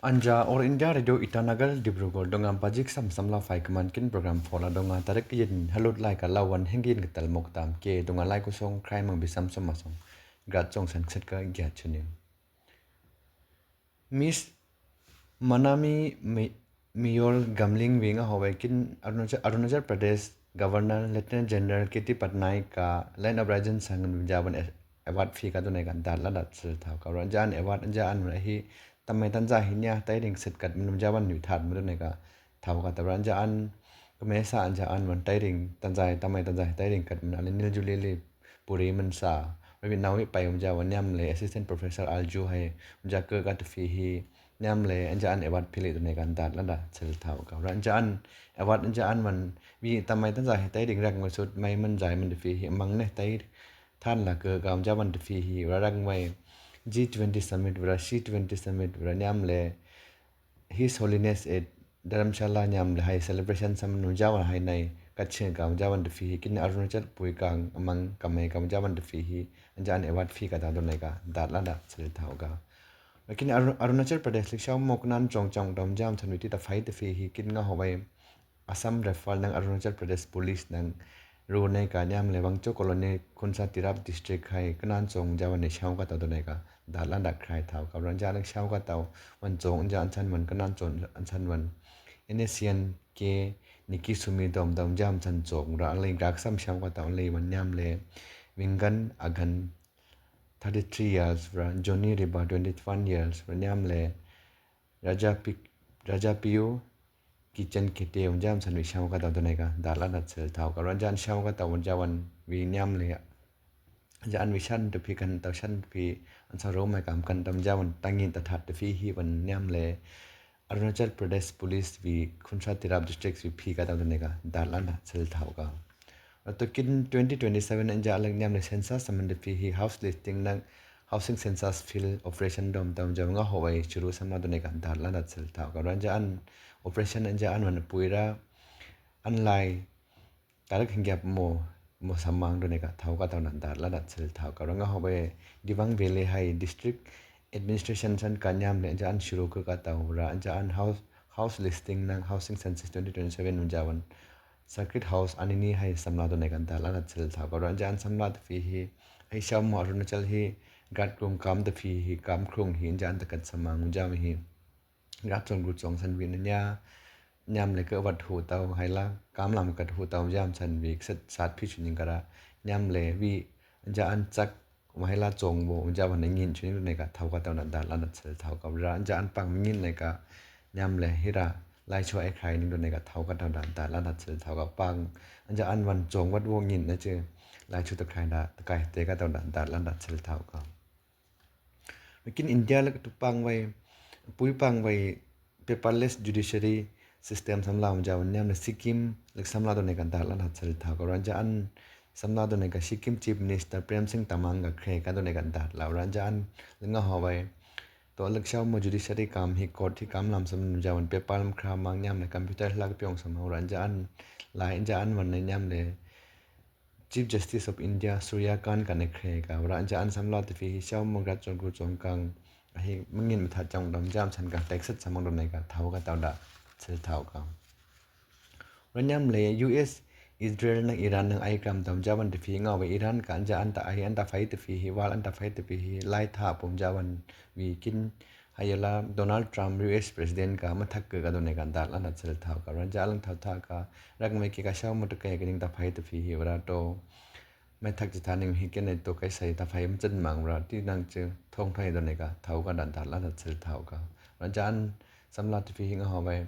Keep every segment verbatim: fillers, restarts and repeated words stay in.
Anja All India Radio Itanagar Dibrugarh dungam pajik sam samla fai kaman kin program fola dunga tarik yin halut lai ka lawan hengin ka tal mok tam ke dunga lai kusong krai mang bisam som masong. Grat song san kset ka gyat chuni. Miss Manami Mi-, Miyol Gamling wi nga hawai kin Arunachal, Arunachal Pradesh Governor Lieutenant General K T Patnaik ka Land of Rajan Sangan jawan award phi ka dunai ka dat la dat sil thau ka. Ura jan award jan wan hi tamai tanza hi nia tairing set kat mun jawan nyu that mun dunai ka thau ka ta ura jan ka mesa jan wan tairing tanza tamai tanza tairing kat mun ali nil juli li puri mun sa. Ura wi nau wi pai mun jawan niam le Assistant Professor Alju hai mun ja ke ka tu phi hi niam le jan award phi li dunai ka dat la dat sil thau ka. Ura jan award jan wan wi tamai tanza hi tairing rak mun sut mai mun jai mun tu phi hi mang ne tai than la ke ka mun jawan tu phi hi ura rak mai G twenty Summit ura C twenty Summit ura niam le His Holiness at Dharamshala niam le hai celebration sam mun jawan hai nai kachin ka mun jawan tu phi hi kin Arunachal pui ka mang kamai ka mun jawan tu phi hi jan award phi ka ta dunai ka dat la dat sil thau ka. Lakin Arun-, Arunachal Pradesh lik shau mok nan jong jong dom jam than witi ta phai ta phi hi kin nga hawai Assam Rifle nang Arunachal Pradesh Police nang ru nei ka niam le Wangcho Colony Khunsa Tirap District hai kanan song jawan ni shau ka tau donai ka dat la dat krai thau ka ura jan shau ka tau wan song jan san wan kanan song jan wan N S C N K Niki Sumi dom dom jam san song ra le gak sam shau ka tau le wan niam le Wingan Agan thirty three years ra Johnny Riba twenty one years ra niam le Raja Pi-, Raja Piu Kitchen Kete un jam san wi shau ka tau donai ka dat la dat sil thau ka ura jan shau ka tau un jawan wi niam le jan wi shan tu phi kan tau shan tu phi an sa ro mai kam kan tau jawan tangin ta that tu phi hi wan niam le Arunachal Pradesh Police wi Khunsa Tirap District wi phi ka tau donai ka dat la dat sil thau ka. Ato kin twenty twenty seven anja alak niam le census saman tu phi hi house listing nang housing census field operation dom dom jam nga hawai churu samla donai ka dat la dat sil thau ka. Ura jan operation anja an wan pui ra an lai tarik hingyap mo mo samang donai ka thau ka tau na dat la dat sil thau ka. Ura nga hawai Dibang Valley hai district administration san ka niam le jan churu ka ka tau ura jan house house listing nang housing census twenty twenty seven un jawan Sacred House anini hai samla donai ka dat la dat sil thau ka. Ura jan samla tu phi hi hai shau mo Arunachal hi gat krung kam tu phi hi kam krung hi jan ta kat samang un jam hi gat song gu song san wi na nya niam le ka wat hu tau hai la kam lam kat hu tau jam san wi set sat phi chuning ka ra niam le wi jan sak Wa hai la song bo un jawan ne ngin chuning donai ka thau ka tau na dat la dat sil thau ka. Ura jan pang mi ngin na ka niam le hira lai chu ai khai ning donai ka thau ka tau na dat la dat sil thau ka pang jan wan song wat bo ngin na chu lai chu ta khai na ta kai te ka tau na dat la dat sil thau ka. Lakin India lak tu pang wai pui pang wai paperless judiciary system samla un jawan niam le Sikkim lak samla donai ka dat la dat sil thau ka. Ura jan samla donai ka Sikkim Chief Minister Prem Singh Tamang ka kre ka donai ka dat la ura jan le nga hawai to lak shau mo judiciary kam hi court hi kam lam sam jawan paper lam kra mang niam le computer lak pyong samang ura jan lai jan wan niam le Chief Justice of India Surya Kant ka ne kre ka ura jan samla tu phi hi shau mo gat song gu song kang ahi mangin ma tha chong dom jam san ka text samang donai ka thau ka tau da sil thau ka. Ura niam le U S Israel nang Iran nang ai kam dom jawan tu phi nga wa Iran ka jan ta ai jan ta phai tu phi hi wal jan ta phai tu phi hi lai tha pom jawan wi kin Hai la Donald Trump U S President ka ma thak ka donai ka dat la dat sil thau ka. Ura jan lang thau tha ka rak mai ki ka shau mo tu kai ka ning ta phai tu phi hi ura to mai thak chi tha ning hi ke nai to kai sai ta phai ma chen mang ura ti nang chi thong thai donai ka thau ka dat dat la dat sil thau ka. Ura jan samla tu phi hi nga hawai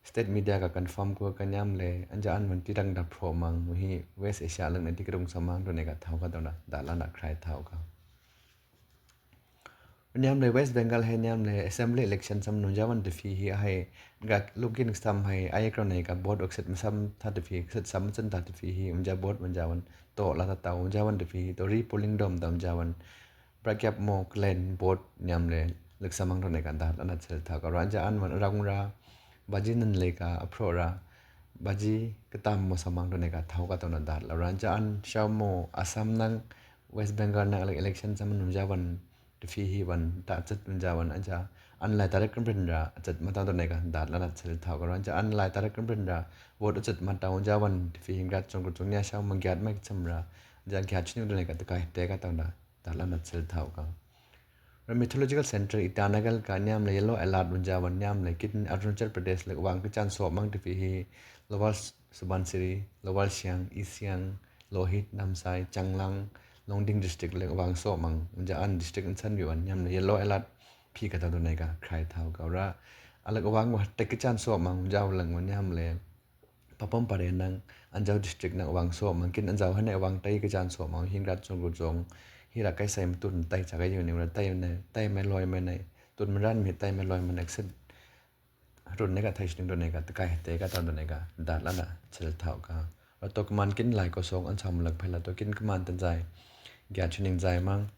state media ka confirm ko ka niam le jan wan ti rang da phro mang hi West Asia lang na ti krung samang donai ka thau ka dona dat la na krai thau ka. Niam le West Bengal hai niam le assembly election sam nung jawan tu phi hi hai gak lukin sam hai ai kro nei ka vote okset masam tha tu phi set sam chen tha tu phi hi un ja vote un jawan to la ta tau un jawan tu phi hi to repolling dom dom jawan brakyap mo klen vote niam le lek samang ro nei ka dat la na sel tha ka ura jan wan rang ra baji nan le ka aphro ra baji ka tam mo samang donai ka thau ka tau na dat la ura jan shau mo Assam nang West Bengal nang le election sam nung jawan Tafihih wan ta achät wan ya wan anja an lai tarik rin rin ra achät mata done ka dat lana chil thau ka ra anja an lai tarik rin rin ra vote achät mata wan ya wan tafihih gat chong kuchong nia shau ma giat ma cham ra anja giat chini done ka takai te ka tau da dat lana chil thau ka. Ra Meteorological Center Itanagar ka niam le yellow alert wan ya wan niam le kin Arunachal Pradesh le wang ka chan so mang tafihih Lower Subansiri, Lower Siang, East Siang, Lohit, Namsai, Changlang, Longding district le wang so mang wan ya an district an san wan niam le yellow alert phi ka ta done ka khai thau ka ra. Alak wang wa tek ka chan so mang wan ya lang wan niam le Papum Pare nang, Anjaw district nang wang so mang kin Anjaw hane wang tai ka chan so mang hin gat chong kuchong. Hira kai sai ma tut tai cha ka yu ni ra tai ne tai me loi me ne tut me ran mi tai me loi me ne sit run ne ka thai sning done ka takai te ka tau done ka dat lana chil thau ka. Ra to kman kin lai ko song an cham lak phela to kin kman tan jai. Gia chuning jai mang.